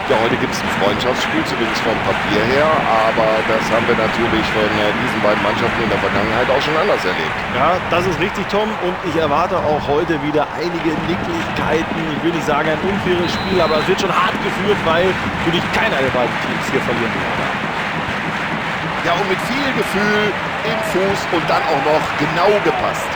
Ja, heute gibt es ein Freundschaftsspiel, zumindest vom Papier her. Aber das haben wir natürlich von diesen beiden Mannschaften in der Vergangenheit auch schon anders erlebt. Ja, das ist richtig, Tom. Und ich erwarte auch heute wieder einige Nicklichkeiten. Ich will nicht sagen ein unfaires Spiel, aber es wird schon hart geführt, weil natürlich keiner der beiden Teams hier verlieren will. Ja, und mit viel Gefühl im Fuß und dann auch noch genau gepasst.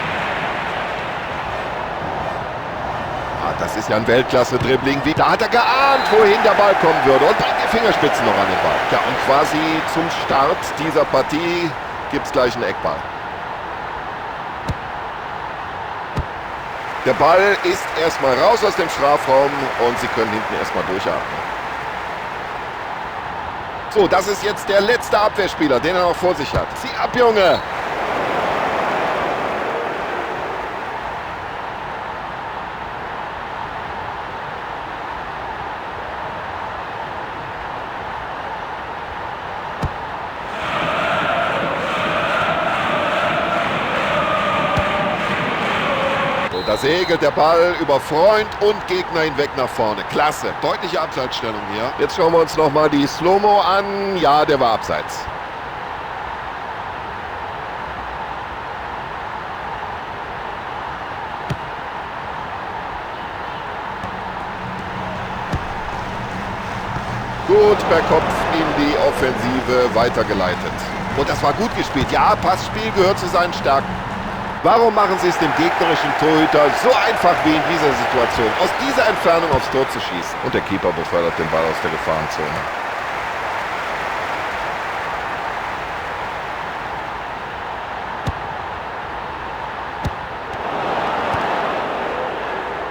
Ah, das ist ja ein Weltklasse-Dribbling. Da hat er geahnt, wohin der Ball kommen würde und bringt die Fingerspitzen noch an den Ball. Ja, und quasi zum Start dieser Partie gibt es gleich einen Eckball. Der Ball ist erstmal raus aus dem Strafraum und sie können hinten erstmal durchatmen. So, das ist jetzt der letzte Abwehrspieler, den er noch vor sich hat. Zieh ab, Junge! So, da segelt der Ball über Freund und Gegner hinweg nach vorne. Klasse. Deutliche Abseitsstellung hier. Jetzt schauen wir uns nochmal die Slow-Mo an. Ja, der war abseits. Gut per Kopf in die Offensive weitergeleitet. Und das war gut gespielt. Ja, Passspiel gehört zu seinen Stärken. Warum machen sie es dem gegnerischen Torhüter so einfach wie in dieser Situation, aus dieser Entfernung aufs Tor zu schießen? Und der Keeper befördert den Ball aus der Gefahrenzone.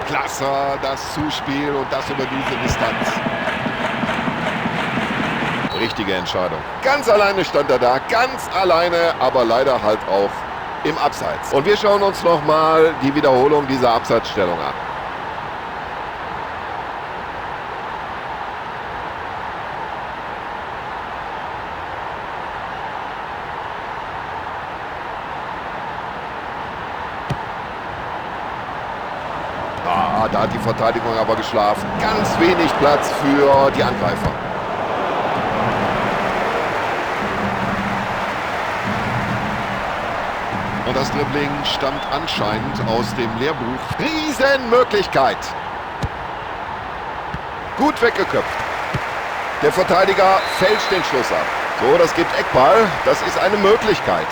Klasse, das Zuspiel und das über diese Distanz. Richtige Entscheidung. Ganz alleine stand er da, ganz alleine, aber leider halt auch im Abseits. Und wir schauen uns nochmal die Wiederholung dieser Abseitsstellung an. Ah, da hat die Verteidigung aber geschlafen. Ganz wenig Platz für die Angreifer. Und das Dribbling stammt anscheinend aus dem Lehrbuch. Riesenmöglichkeit. Gut weggeköpft. Der Verteidiger fälscht den Schuss ab. So, das gibt Eckball. Das ist eine Möglichkeit.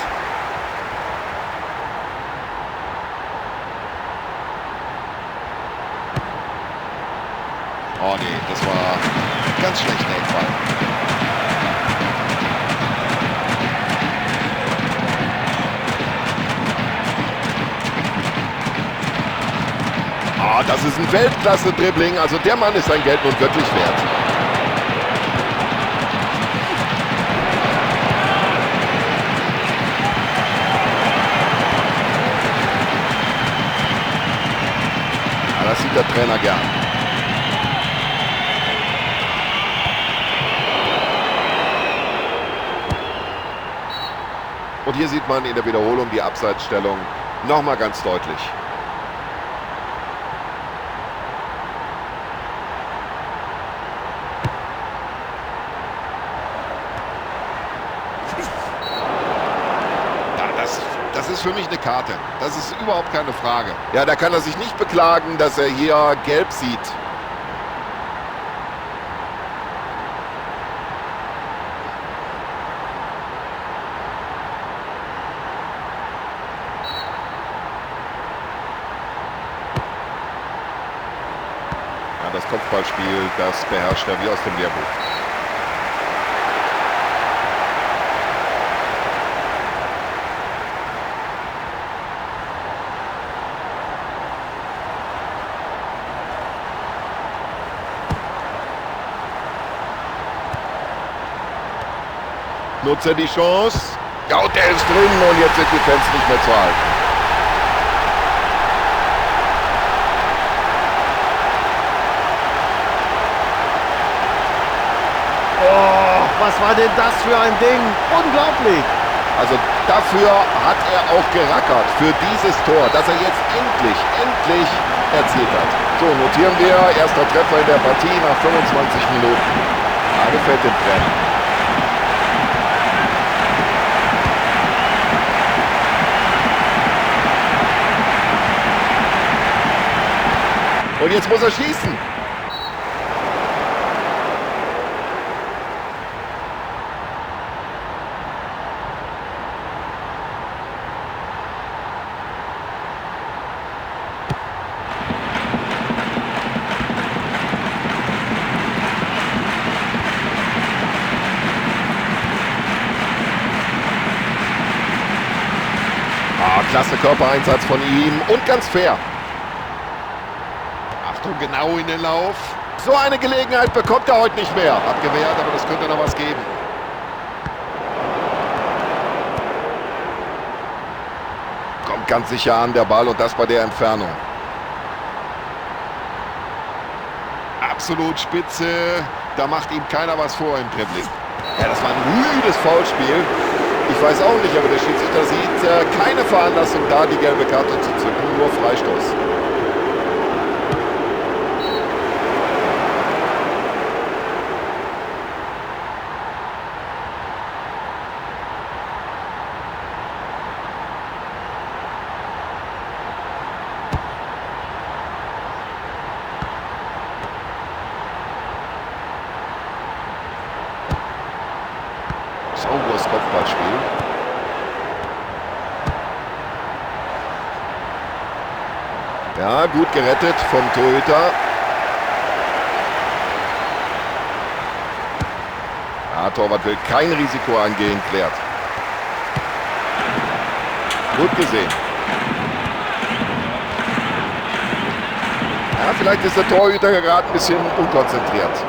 Oh nee, das war ganz schlechter Eckball. Ah, das ist ein Weltklasse-Dribbling. Also der Mann ist sein Geld nun wirklich wert. Ja, das sieht der Trainer gern. Und hier sieht man in der Wiederholung die Abseitsstellung nochmal ganz deutlich. Das ist für mich eine Karte. Das ist überhaupt keine Frage. Ja, da kann er sich nicht beklagen, dass er hier gelb sieht. Ja, das Kopfballspiel, das beherrscht er wie aus dem Lehrbuch. Nutzt er die Chance. Ja, und der ist drin und jetzt sind die Fans nicht mehr zu halten. Oh, was war denn das für ein Ding? Unglaublich! Also dafür hat er auch gerackert, für dieses Tor, dass er jetzt endlich, endlich erzielt hat. So, notieren wir, erster Treffer in der Partie nach 25 Minuten. Ja, gefällt dem Trainer. Und jetzt muss er schießen. Klasse Körpereinsatz von ihm und ganz fair. Achtung, genau in den Lauf. So eine Gelegenheit bekommt er heute nicht mehr. Abgewehrt, aber das könnte noch was geben. Kommt ganz sicher an, der Ball, und das bei der Entfernung. Absolut spitze. Da macht ihm keiner was vor im Dribbling. Ja, das war ein rüdes Foulspiel. Ich weiß auch nicht, aber der Schiedsrichter sieht keine Veranlassung da, die gelbe Karte zu zücken, nur Freistoß. Sauberes Kopfballspiel. Ja, gut gerettet vom Torhüter. Ja, Torwart will kein Risiko eingehen, klärt. Gut gesehen. Ja, vielleicht ist der Torhüter gerade ein bisschen unkonzentriert.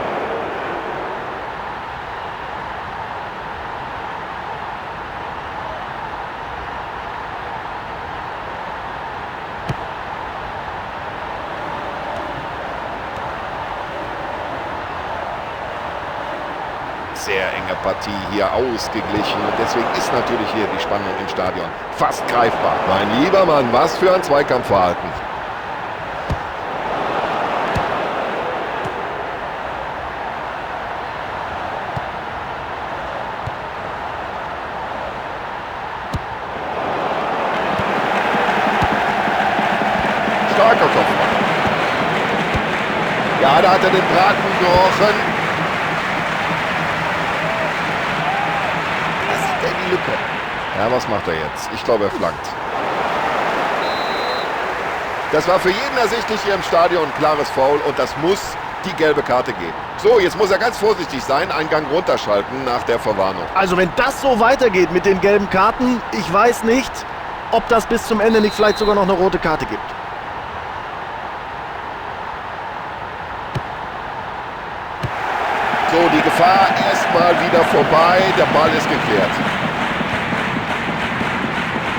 Sehr enge Partie hier, ausgeglichen, und deswegen ist natürlich hier die Spannung im Stadion fast greifbar. Mein lieber Mann, was für ein Zweikampfverhalten. Starker Kopfball. Ja, da hat er den Braten gerochen. Lücke. Ja, was macht er jetzt? Ich glaube, er flankt. Das war für jeden ersichtlich hier im Stadion. Klares Foul, und das muss die gelbe Karte geben. So, jetzt muss er ganz vorsichtig sein, einen Gang runterschalten nach der Verwarnung. Also wenn das so weitergeht mit den gelben Karten, ich weiß nicht, ob das bis zum Ende nicht vielleicht sogar noch eine rote Karte gibt. So, die Gefahr erstmal wieder vorbei. Der Ball ist geklärt.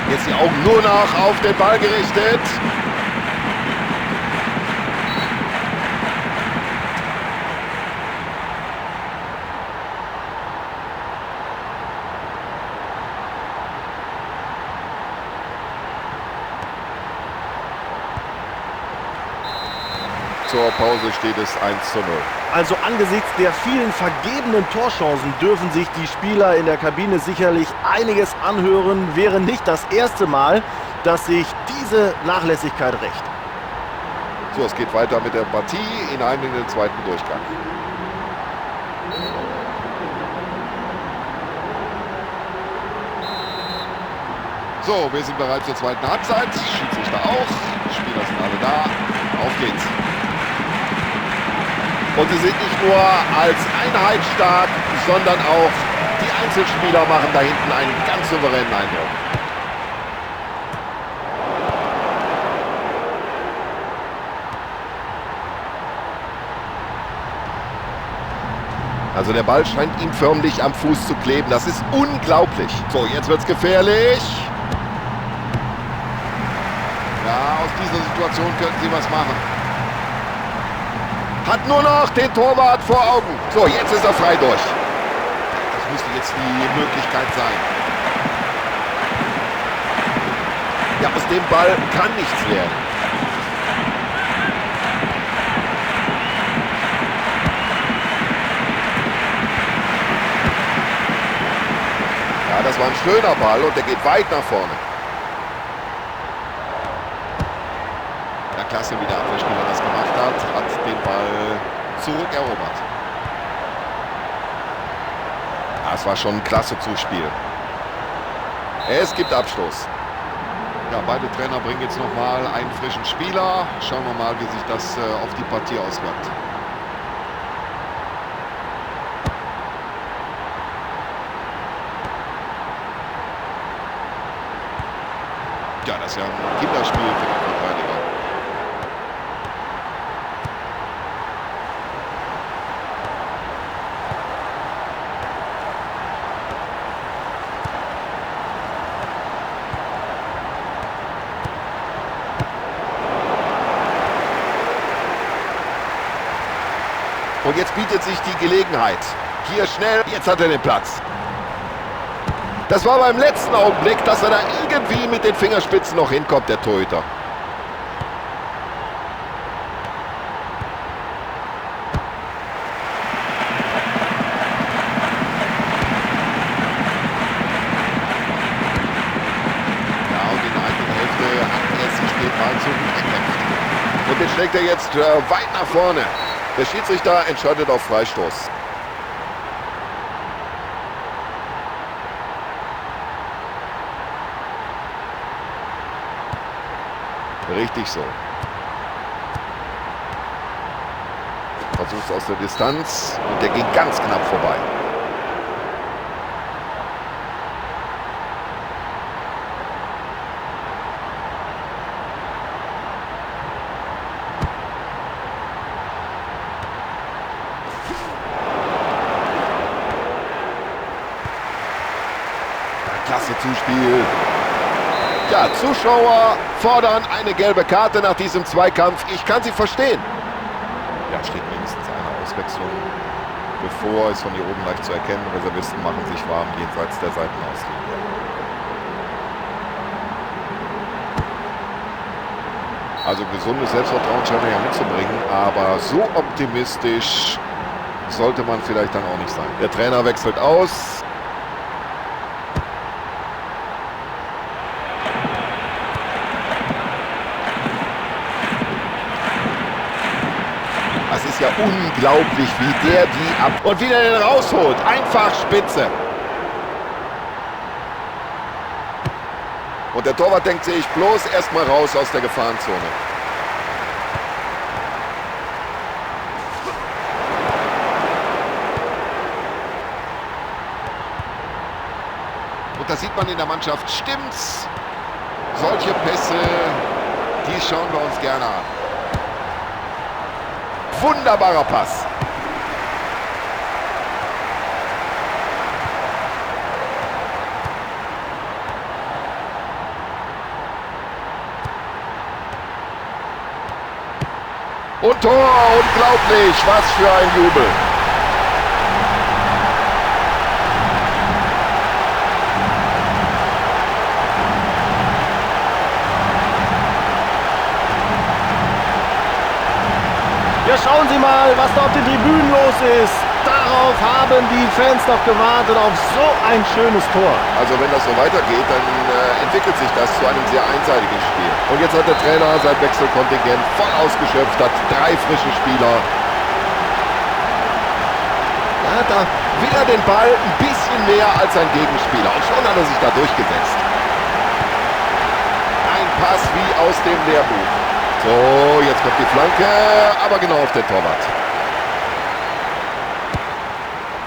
Jetzt die Augen nur noch auf den Ball gerichtet. Zur Pause steht es 1:0. Also angesichts der vielen vergebenen Torchancen dürfen sich die Spieler in der Kabine sicherlich einiges anhören. Wäre nicht das erste Mal, dass sich diese Nachlässigkeit rächt. So, es geht weiter mit der Partie hinein in den zweiten Durchgang. So, wir sind bereit zur zweiten Halbzeit. Schiedsrichter auch. Spieler sind alle da. Auf geht's. Und sie sind nicht nur als Einheit stark, sondern auch die Einzelspieler machen da hinten einen ganz souveränen Eindruck. Also der Ball scheint ihm förmlich am Fuß zu kleben. Das ist unglaublich. So, jetzt wird's gefährlich. Ja, aus dieser Situation könnten sie was machen. Hat nur noch den Torwart vor Augen. So, jetzt ist er frei durch. Das müsste jetzt die Möglichkeit sein. Ja, aus dem Ball kann nichts werden. Ja, das war ein schöner Ball und der geht weit nach vorne. Ja, klasse, wie der Abwehrspieler das gemacht hat. Hat den Ball zurückerobert. Das war schon ein klasse Zuspiel. Es gibt Abstoß. Ja, beide Trainer bringen jetzt nochmal einen frischen Spieler. Schauen wir mal, wie sich das auf die Partie auswirkt. Ja, das ist ja ein Kinderspiel für den Verteidiger. Und jetzt bietet sich die Gelegenheit. Hier schnell, jetzt hat er den Platz. Das war beim letzten Augenblick, dass er da irgendwie mit den Fingerspitzen noch hinkommt, der Torhüter. Ja, und in der eigenen Hälfte hat er sich den Ball zurückerkämpft. Und den schlägt er jetzt weit nach vorne. Der Schiedsrichter entscheidet auf Freistoß. Richtig so. Versucht es aus der Distanz und der ging ganz knapp vorbei. Klasse Zuspiel. Ja, Zuschauer fordern eine gelbe Karte nach diesem Zweikampf. Ich kann sie verstehen. Ja, steht mindestens eine Auswechslung bevor. Ist von hier oben leicht zu erkennen. Reservisten machen sich warm jenseits der Seitenauslinie. Also gesundes Selbstvertrauen scheint er ja mitzubringen. Aber so optimistisch sollte man vielleicht dann auch nicht sein. Der Trainer wechselt aus. Das ist ja unglaublich, wie der die ab... Und wieder den rausholt. Einfach spitze. Und der Torwart denkt sich bloß erstmal raus aus der Gefahrenzone. Und das sieht man in der Mannschaft. Stimmt's? Solche Pässe, die schauen wir uns gerne an. Wunderbarer Pass. Und Tor, unglaublich, was für ein Jubel. Ja, schauen Sie mal, was da auf den Tribünen los ist. Darauf haben die Fans noch gewartet, auf so ein schönes Tor. Also wenn das so weitergeht, dann entwickelt sich das zu einem sehr einseitigen Spiel. Und jetzt hat der Trainer sein Wechselkontingent voll ausgeschöpft, hat 3 frische Spieler. Ja, da will er den Ball ein bisschen mehr als sein Gegenspieler. Und schon hat er sich da durchgesetzt. Ein Pass wie aus dem Lehrbuch. So, jetzt kommt die Flanke, aber genau auf den Torwart.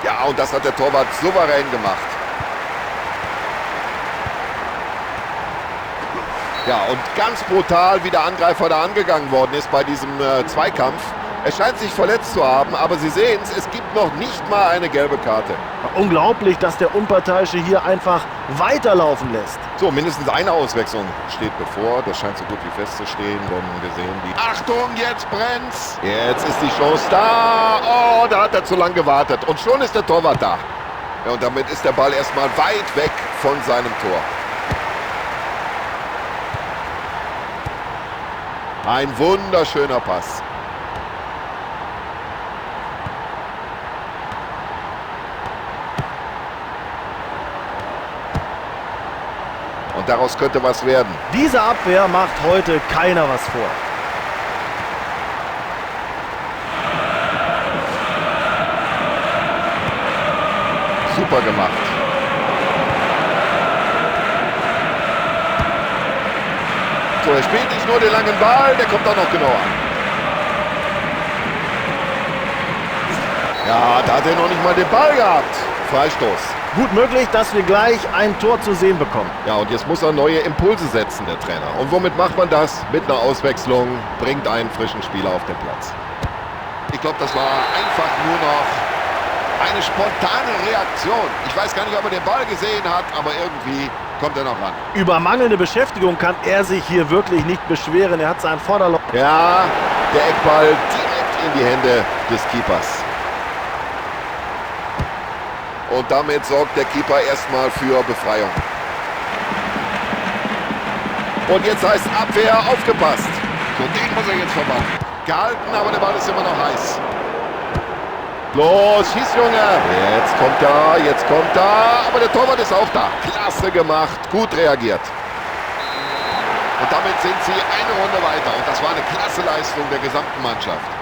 Ja, und das hat der Torwart souverän gemacht. Ja, und ganz brutal, wie der Angreifer da angegangen worden ist bei diesem Zweikampf. Er scheint sich verletzt zu haben, aber Sie sehen es, es gibt noch nicht mal eine gelbe Karte. Unglaublich, dass der Unparteiische hier einfach weiterlaufen lässt. So, mindestens eine Auswechslung steht bevor. Das scheint so gut wie festzustehen, denn wir sehen die... Achtung, jetzt brennt's! Jetzt ist die Chance da. Oh, da hat er zu lang gewartet. Und schon ist der Torwart da. Ja, und damit ist der Ball erstmal weit weg von seinem Tor. Ein wunderschöner Pass. Und daraus könnte was werden. Diese Abwehr macht heute keiner was vor. Super gemacht. So, er spielt nicht nur den langen Ball, der kommt auch noch genau an. Ja, da hat er noch nicht mal den Ball gehabt. Freistoß. Gut möglich, dass wir gleich ein Tor zu sehen bekommen. Ja, und jetzt muss er neue Impulse setzen, der Trainer. Und womit macht man das? Mit einer Auswechslung, bringt einen frischen Spieler auf den Platz. Ich glaube, das war einfach nur noch eine spontane Reaktion. Ich weiß gar nicht, ob er den Ball gesehen hat, aber irgendwie kommt er noch ran. Über mangelnde Beschäftigung kann er sich hier wirklich nicht beschweren. Er hat seinen Vorderlauf. Ja, der Eckball direkt in die Hände des Keepers. Und damit sorgt der Keeper erstmal für Befreiung. Und jetzt heißt Abwehr aufgepasst. So, den muss er jetzt verwandeln. Gehalten, aber der Ball ist immer noch heiß. Los, schieß, Junge. Jetzt kommt er, jetzt kommt er. Aber der Torwart ist auch da. Klasse gemacht, gut reagiert. Und damit sind sie eine Runde weiter. Und das war eine klasse Leistung der gesamten Mannschaft.